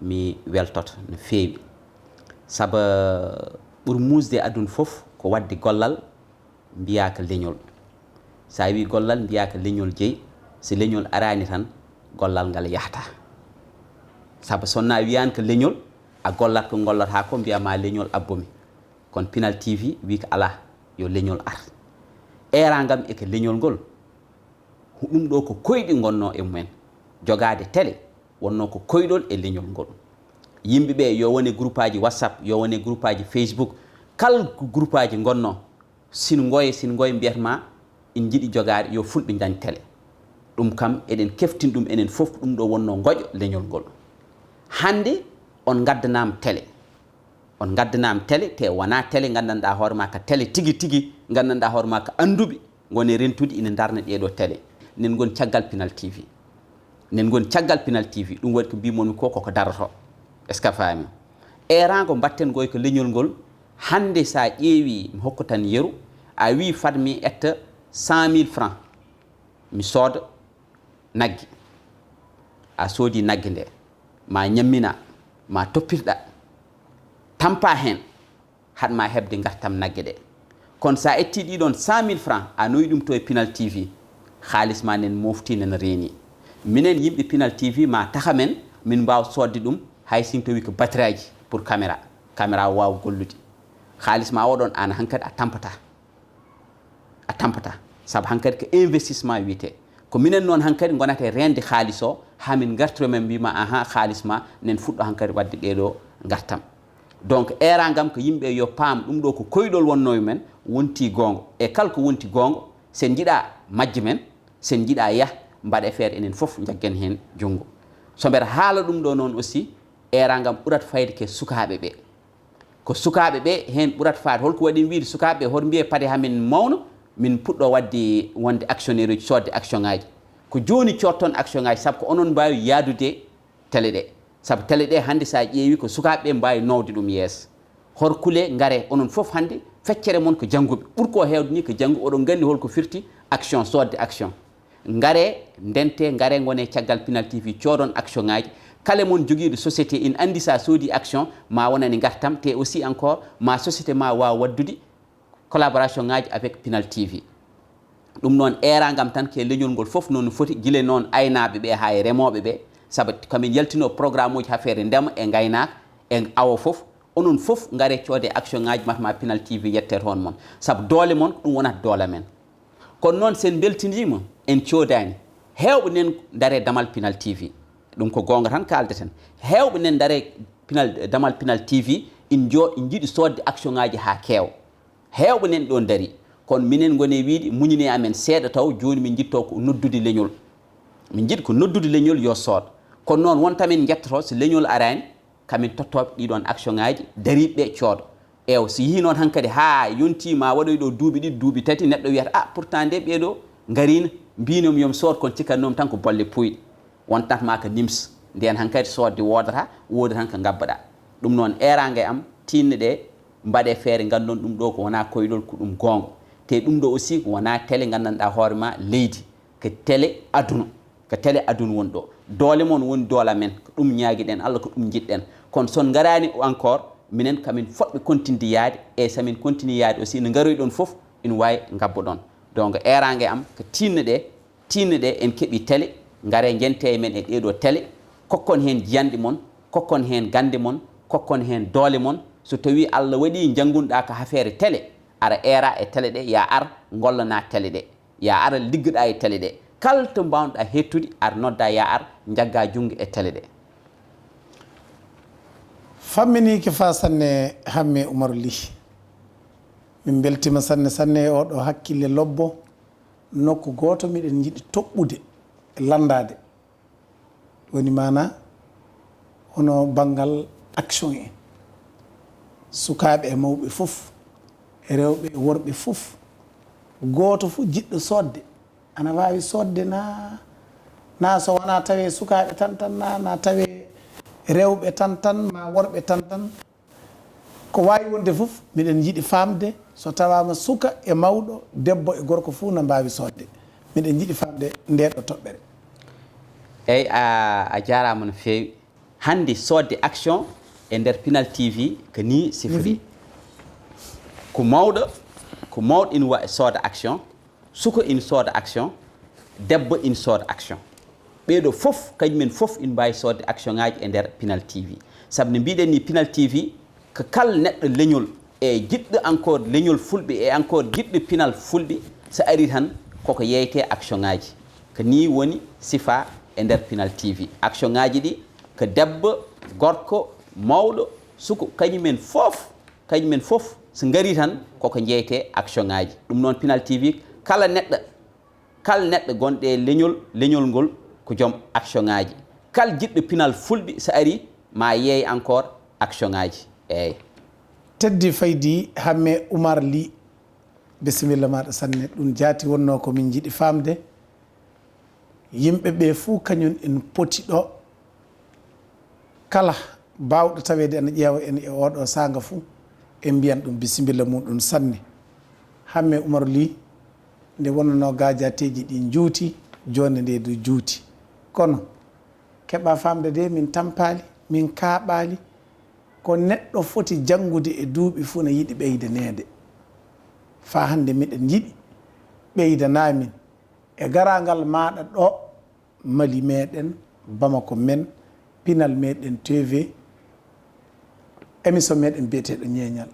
mi weltoto no feewi. Sabu ɓuri muusde e aduna fof ko waɗde gollal mbiyaaka leñol. So a wii gollal mbiyaaka leñol jeyi, so leñol araani tan, gollal ngal yahataa. Sabu so wonaa wiyaani ko leñol, a gollat ko ngollotaa ko, mbiyaa ma leñol abbo mi. Kono Pinal T V wii ko alaa, yo leñol ar. Eeraango am e ko leñol ngol, ɗum ɗoo ko koyɗi ngonnoo e mumen. Jogaade tele wonnoo ko koyɗol e leñol ngol. Yimɓe ɓee yo wone groupe aji WhatsApp, yo wone groupe aji Facebook, kala ko groupe aji ngonnoo, sin ngoye, sin ngoye mbiyat ma, en njiɗi jogaade, yo fulɓe ndañ tele. Ɗum kam, eɗen keftini ɗum enen fof, ko ɗum ɗoo wonnoo ngoƴo leñol ngol. Hannde, on ngaddanaama tele. On ngaddanaama tele, te wonaa tele nganndanɗaa hoore maa ka tele tigi tigi, nganndanɗaa hoore maa ka annduɓe, ngoni rentude ina ndarna ɗee ɗoo tele. Nen ngoni caggal Pinal T V. Nen ngoni caggal Pinal T V. Ɗum waɗi ko mbimonmi ko, koko daroto. Est-ce que a faami? Eeraango mbaɗten ngoy ko leñol ngol. Hannde, so a ƴeewi, mi hokku tan yeru, a wii fad mi etta cent mille francs, mi sooda nagge. A soodi nagge nde, ma ñammina, ma toppirɗa, tampa heen, haɗ ma heɓde ngartam nagge ɗe. Kono so a ettii ɗii ɗoon cent mille francs, a noyi ɗum to e Pinal T V, haalis ma nen mofti, nen reeni. Minen yimɓe Pinal T V, ma taha men, min mbaawa soodde ɗum, hay sin tawi ko batterieji pour caméra, caméra o waawa gollude. Haalis ma o ɗoon, aan hankadi a tampataa. A tampataa. Sabu hankadi ko investissement wiyetee. Ko minen noon hankadi ngonata e reende haalis o, haa min ngartiro men mbiy ma, ahan, haalis ma, nen fuɗɗo hankadi waɗde ɗee ɗoo ngartam. Donc, eeraango am ko yimɓe yo paam ɗum ɗoo ko koyɗol wonnoo e men, wonti goonga. E kala ko wonti goonga, sen njiɗaa majje men, sen njiɗaa yah, mbaɗe feere enen fof njaggen heen junngo. So mbeɗa haala ɗum ɗoo noon aussi, eeraango am ɓurat fayde ke sukaaɓe ɓee. Ko sukaaɓe ɓee heen ɓurat faade. Hol ko waɗi mi wiyde sukaaɓe ɓee, hoto mbiyee pade haa min mawna, min puɗɗoo waɗde, wonde actionnaire uji, soodde action ŋaaji? Ko jooni coodton action ŋaaji, sabu ko onon mbaawi yahdude tele ɗee. Sabu tele ɗee hannde, so a ƴeewi, ko sukaaɓe ɓee mbaawi noowde ɗum yeeso. Hol kule, ngare, onon fof hannde, feccere mon ko jannguɓe. Ɓuri ko heewde nii ko jannguɓe, oɗon nganndi hol ko firti action, soodde action. Ngaree, ndentee, ngaree, ngonee caggal Pinal T V, coodon action ŋaaji. Kala mon jogiiɗo société, ina anndi so a soodii action, ma wonane ngartam, te aussi encore, ma société ma waaw waɗdude collaboration ŋaaji avec Pinal T V. Ɗum noon, eeraango am tan, ke leñol ngol fof noon no foti, gila noon aynaaɓe ɓee haa e remooɓe ɓee, sabu ko min yaltinoo programme uji haa feere ndema e ngaynaaka, e awo fof. Onon fof, ngaree coodee action ŋaaji, mata ma Pinal T V yette toon mon. Sabu doole mon, ko ɗum wonata doole men. Kono noon, sen mbeltiniima, en coodaani. Heewɓe nen ndaree damal Pinal T V. Ɗum ko goonga tan kaaldeten. Heewɓe nen ndaree Pinal, damal Pinal T V, in jo-, in njiɗi soodde action ŋaaji haa keewa. Heewɓe nen ɗo ndarii. Kono minen ngoni e wiyde, muñinee amen seeɗa taw, jooni min njiɗtoo ko noddude leñol. Min njiɗi ko noddude leñol yo sood. Kono noon, wonta min njettotoo, so leñol araani, kamin tottooɓe ɗii ɗoon action ŋaaji, dariiɓe ɓee cooda. Eewa, so yehii noon hankadi haa yontii ma waɗoy ɗo duuɓi ɗiɗi, duuɓi tati, neɗɗo wiyata, "Ah, pourtant nde ɓee ɗo ngariino, mbiinoomi yo mi sood, kono cikkatnoomi tan ko bolle puuyɗe." Wontat ma ko nimsa. Ndeen hankadi soodde woodata, woodi tan ko ngabbaɗaa. Ɗum noon, eeraango e am, tiinno-ɗee, mbaɗee feere, nganndon ɗum ɗo ko wonaa koyɗol, ko ɗum goonga. Te ɗum ɗo aussi ko wonaa tele nganndanɗaa hoore ma leydi, ko tele aduna. Ko tele aduna woni ɗo. Doole mon woni doole amen. Ko ɗum ñaagi-ɗen Allah, ko ɗum njiɗ-ɗen. Kono so on ngaraani encore, minen ko min fotɓe continue yaade. E so min continue yaade aussi, no ngaroy-ɗon fof, ina waawi ngabbo-ɗon. Donc, eeraango e am, ko tiinno-ɗee, Tinno ɗe en keɓii tele, ngaree njentee men e ɗee ɗoo tele, kokkon heen jiyanɗe mon, kokkon heen gannde mon, kokkon heen doole mon. So tawii Allah waɗii njanngunɗaa ko hafeere tele, ara eera e tele ɗe, yaa ar ngollanaa tele ɗe, yaa ar liggoɗaa e tele ɗe. Kala to mbaawnoɗaa heettude, ar noddaa yaa ar njaggaa junngo e tele ɗe. Famminiike faa sanne Hamme Umaru Lih. Min mbeltiima sanne sanne e oo ɗoo hakkille lobbo. Nokku gooto miɗen njiɗi toɓɓude, lanndaade. Woni maanaa hono banngal action en. Sukaaɓe e mawɓe fof, rewɓe e worɓe fof, gooto fof jiɗɗo soodde, ana waawi soodde naa, naa so wonaa tawee sukaaɓe tan tan, naa, naa tawee rewɓe tan tan, maa worɓe tan tan. Ko waawi wonde fof, miɗen njiɗi faamde so tawaama suka e mawɗo, debbo e gorko fof na mbaawi soodde. Miɗen njiɗi faamde ndee ɗoo toɓɓere. Eey, a, a jaaraama no feewi. Hannde soodde action e nder Pinal TV ko nii sifori. Ko mawɗo, ko mawɗo ina wa sooda action, suka ina sooda action, debbo ina sooda action. Ɓee ɗoo fof, kañum en fof ina mbaawi soodde action ŋaaji e nder Pinal TV. Sabu no mbiɗen nii, Pinal TV ko kala neɗɗo leñol e jiɗɗo encore leñol fulɓe e encore jiɗɗo pinal fulɓe, so arii tan koko yeeytee action ŋaaji. Ko nii woni sifaa e nder Pinal TV. Action ŋaaji ɗi ko debbo, gorko, mawɗo, suka, kañum en fof, kañum en fof so ngarii tan koko njeeytee action ŋaaji. Ɗum noon Pinal TV kala neɗɗo, kala neɗɗo gonɗo e leñol, leñol ngol ko joom action ŋaaji. Kala jiɗɗo pinal fulɓe so arii ma yeey encore action ŋaaji. Eey. Teddi faydi Hamme Umar Lih, bisimilla maaɗa sanne. Ɗum jaati wonnoo ko min njiɗi faamde. Yimɓe ɓee fuu kañum en poti ɗo. Kala baawɗo taweede ena ƴeewa en e oo ɗoo saanga fuu, en mbiyan ɗum bisimilla muuɗum sanne. Hamme Umaru Lih, nde wonnoo gaajaateeji ɗi njuuti, jooni nde du juuti. Kono, keɓaa faamde de, min tampaali, min kaaɓaali. Ko neɗɗo foti janngude e duuɓi fuu na yiɗi ɓeydaneede. Faa hannde miɗen njiɗi ɓeydanaa min e garaangal maaɗa ɗo Mali meeɗen, Bamako men, Pinal meeɗen TV, émission meeɗen biyeteeɗo Ñeeñal.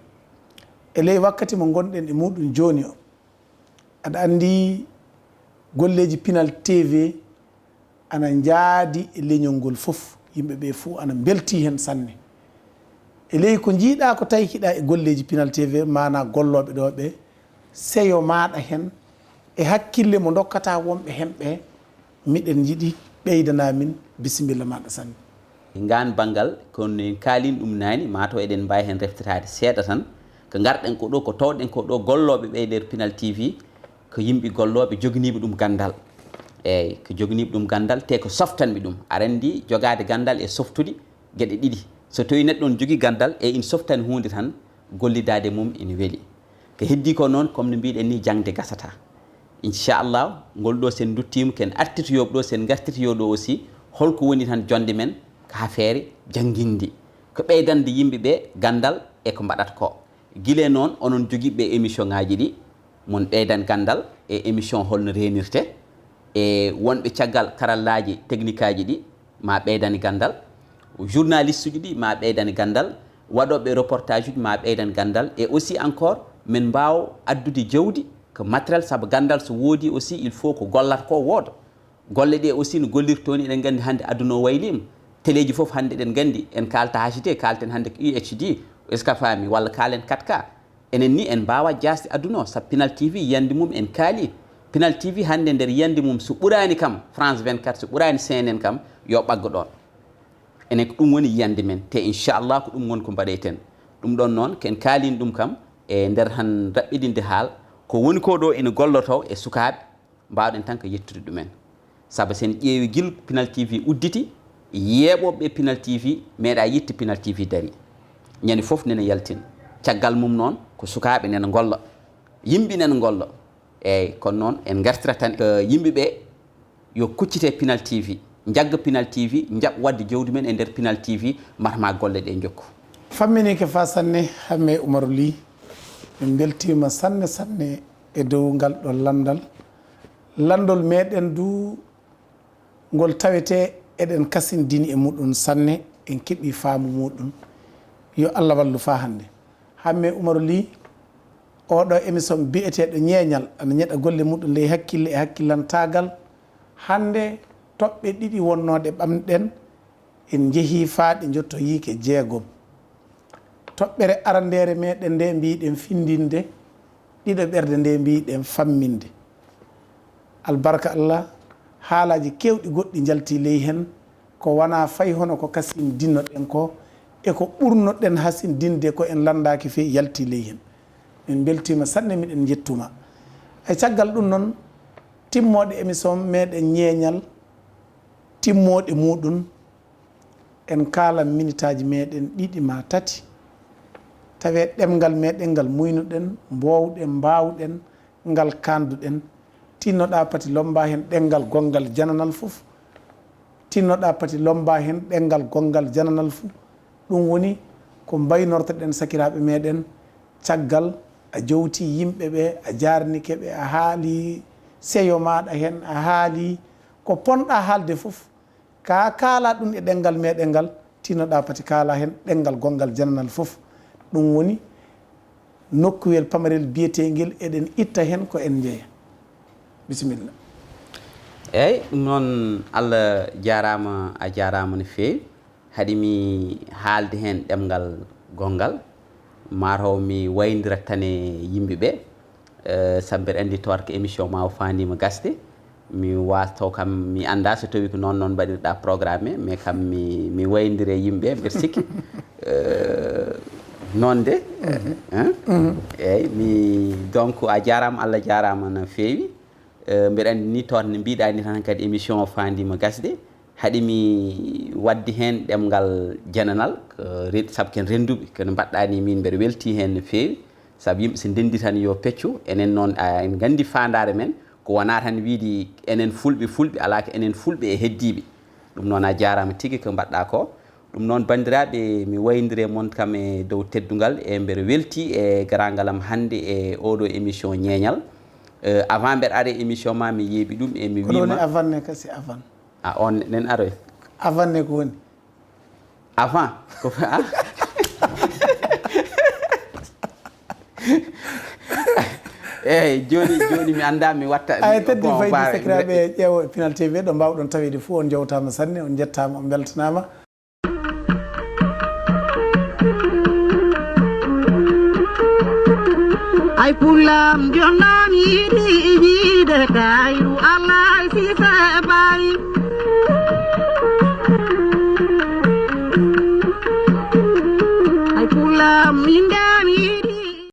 E ley wakkati mo ngonɗen e muuɗum jooni o, aɗa anndi golleeji Pinal TV ana njaadi e leñol ngol fof. Yimɓe ɓee fuu ana mbeltii heen sanne. E ley ko njiiɗaa, ko tawkiɗaa e golleeji Pinal TV, maanaa gollooɓe ɗoo ɓee, seyo maaɗa heen e hakkille mo ndokkataa wonɓe heen ɓee, miɗen njiɗi ɓeydanaa min, bisimilla maaɗa sanne. Ngaan banngal, kono no en kaalii ɗum naane, maa taw eɗen mbaawi heen reftitaade seeɗa tan. Ko ngarɗen ko ɗoo, ko tawɗen ko ɗoo, gollooɓe ɓee nder Pinal TV, ko yimɓe gollooɓe joginiiɓe ɗum ganndal. Eey, ko joginiiɓe ɗum ganndal, te ko softanɓe ɗum. Aɗa anndi jogaade ganndal e softude geɗe ɗiɗi. So tawii neɗɗo on jogii ganndal e ina softani huunde tan, gollidaade mum ina weli. Ko heddii ko noon, comme no mbiɗen nii, jaŋde gasataa. Inchallah, ngol ɗoo so en nduttiima, ko en artirtoyooɓe ɗoo, so en ngartirtoyoo ɗoo aussi, holko woni tan jonnde men ko hafeere jannginde, ko ɓeydande yimɓe ɓee ganndal e ko mbaɗata ko. Gila noon, onon jogiiɓe émission ŋaaji ɗi, mon ɓeydan ganndal e émission hol no reenirtee, e wonɓe caggal karallaaji technique aji ɗi, ma ɓeydane ganndal. Journaliste uji ɗi ma ɓeydane ganndal. Waɗooɓe reportage uji ma ɓeydane ganndal. Et aussi encore, min mbaawa addude jawdi ko matériel, sabu ganndal so woodii aussi, il faut ko gollata ko wooda. Golle ɗe aussi no gollirtoo ni, eɗen nganndi hannde aduna o wayliima. Teleeji fof hannde eɗen nganndi, en kaalta H D, kaalten hannde ko U H D, est-ce que a faami, walla kaalen quatre K. Enen ni en mbaawaa jaasde aduna o, sabu Pinal TV yiyannde mum en kaalii. Pinal TV hannde nder yiyannde mum so ɓuraani kam France vingt-quatre, so ɓuraani C N N kam, yo ɓaggo ɗoon. Enen ko ɗum woni yiyannde men, te inchallah ko ɗum woni ko mbaɗeyten. Ɗum ɗoon noon, ko en kaaliino ɗum kam e nder han raɓɓiɗinde haala, ko woni ko ɗo ina gollotoo e sukaaɓe, mbaawɗen tan ko yettude ɗumen. Sabu so en ƴeewi gila Pinal TV udditi, yeeɓooɓe Pinal TV meeɗaa yiɗde Pinal TV darii. Ñande fof nena yaltina. Caggal mum noon ko sukaaɓe nena ngolla, yimɓe nena ngolla. Eey, kono noon en ngartirat tan ko yimɓe ɓe yo kuccite Pinal TV, njagga Pinal TV, njaɓa waɗde jawdi men e nder Pinal TV, matamaa golle ɗe njokku. Famminiike faa sanne, Hamme Umaru Lih. Min mbeltiima sanne sanne e dow ngal ɗo lanndal. Lanndol meɗen du ngol tawetee eɗen kasindini e muɗum sanne, en keɓii faamu muɗum. Yo Allah wallu faa hannde. Hamme Umaru Lih, oɗo émission biyeteeɗo Ñeeñal, ana ñeɗa golle muɗum ley hakkille e hakkillantaagal. Hannde toɓɓe ɗiɗi wonnooɗe ɓamɗen, en njehii faa ɗe njottoyii ke jeegom. Toɓɓere arandeere meɗen nde mbiiɗen findinde, ɗiɗo ɓerde nde mbiiɗen famminde. Albarka Allah, haalaaji keewɗi goɗɗi njaltii ley heen, ko wonaa fay hono ko kasindinnoɗen ko, e ko ɓurnoɗen hasindinde ko en lanndaaki fey yaltii ley heen. Min mbeltiima sanne, miɗen njettuma. E caggal ɗum noon, timmooɗe émission meɗen Ñeeñal, timmooɗe muɗum, en kaalan minitaaji meɗen ɗiɗi maa tati, tawee ɗemngal meɗen ngal muynuɗen, mboowɗen, mbaawɗen, ngal kaanduɗen. Tinnoɗaa pati lommbaa heen ɗemngal gonngal jananal fof. Tinnoɗaa pati lommbaa heen ɗemngal gonngal jananal fof. Ɗum woni ko mbaynortoɗen sakiraaɓe meɗen, caggal a jowtii yimɓe ɓe, a jaarnike ɓe, a haalii seyo maaɗa heen, a haalii ko ponɗaa haalde fof. Ka kaalaa ɗum e ɗemngal meɗen ngal, tinnoɗaa pati kaalaa heen ɗemngal gonngal jananal fof. Ɗum woni nokkuwel pamarel biyeteengel eɗen itta heen ko en njeya. Bisimilla. Eeyi, ɗum noon, Allah jaaraama, a jaaraama no feewi. Haɗi mi haalde heen ɗemngal gonngal, mataw mi wayndira tan e yimɓe ɓe. Eh, sabu mbeɗa anndi tawata ko émission ma o faandiima gasde. Mi waato kam, mi anndaa so tawii ko noon noon mbaɗirɗaa programme, mais kam mi, mi wayndira e yimɓe, mbeɗa sikki. Eh, noon de. Hein? Eeyi, mi, donc, a jaaraama, Allah jaaraama no feewi. Eh, mbeɗa anndi ni tawata no mbiɗaa ni tan kadi émission o faandiima gasde. Haɗi mi waɗde heen ɗemngal jananal, ko ren-, sabu ken rennduɓe, kono mbaɗɗaa ni min mbeɗa weltii heen no feewi. Sabu yimɓe so ndenndi tan yo peccu, enen noon, a, en nganndi faandaare men, ko wonaa tan wiide enen fulɓe, fulɓe, alaa ko enen fulɓe e heddiiɓe. Ɗum noon a jaaraama tigi ko mbaɗɗaa ko. Ɗum noon banndiraaɓe, mi wayndire mon kam e dow teddungal, e mbeɗa weltii e garaangal am hannde e oɗo émission Ñeeñal. Eh, avant mbeɗa ara e émission ma, mi yeeɓi ɗum e mi Ko ɗum woni wiima avant ne kasi avant. A on nen aroy. Avant ne ko woni? Avant ko a eyyi, joni, joni mi anda mi watta. Ay teddi bon, fayde bare- sakiraɓe ƴeewo e Pinal T V ɗo mbawɗon taweede fof, on jewtama sanne, on jettama, on beltanama. Ay pullam jonnami yiɗi yiide kayru Allah ay sife bari. Ay pullam min dami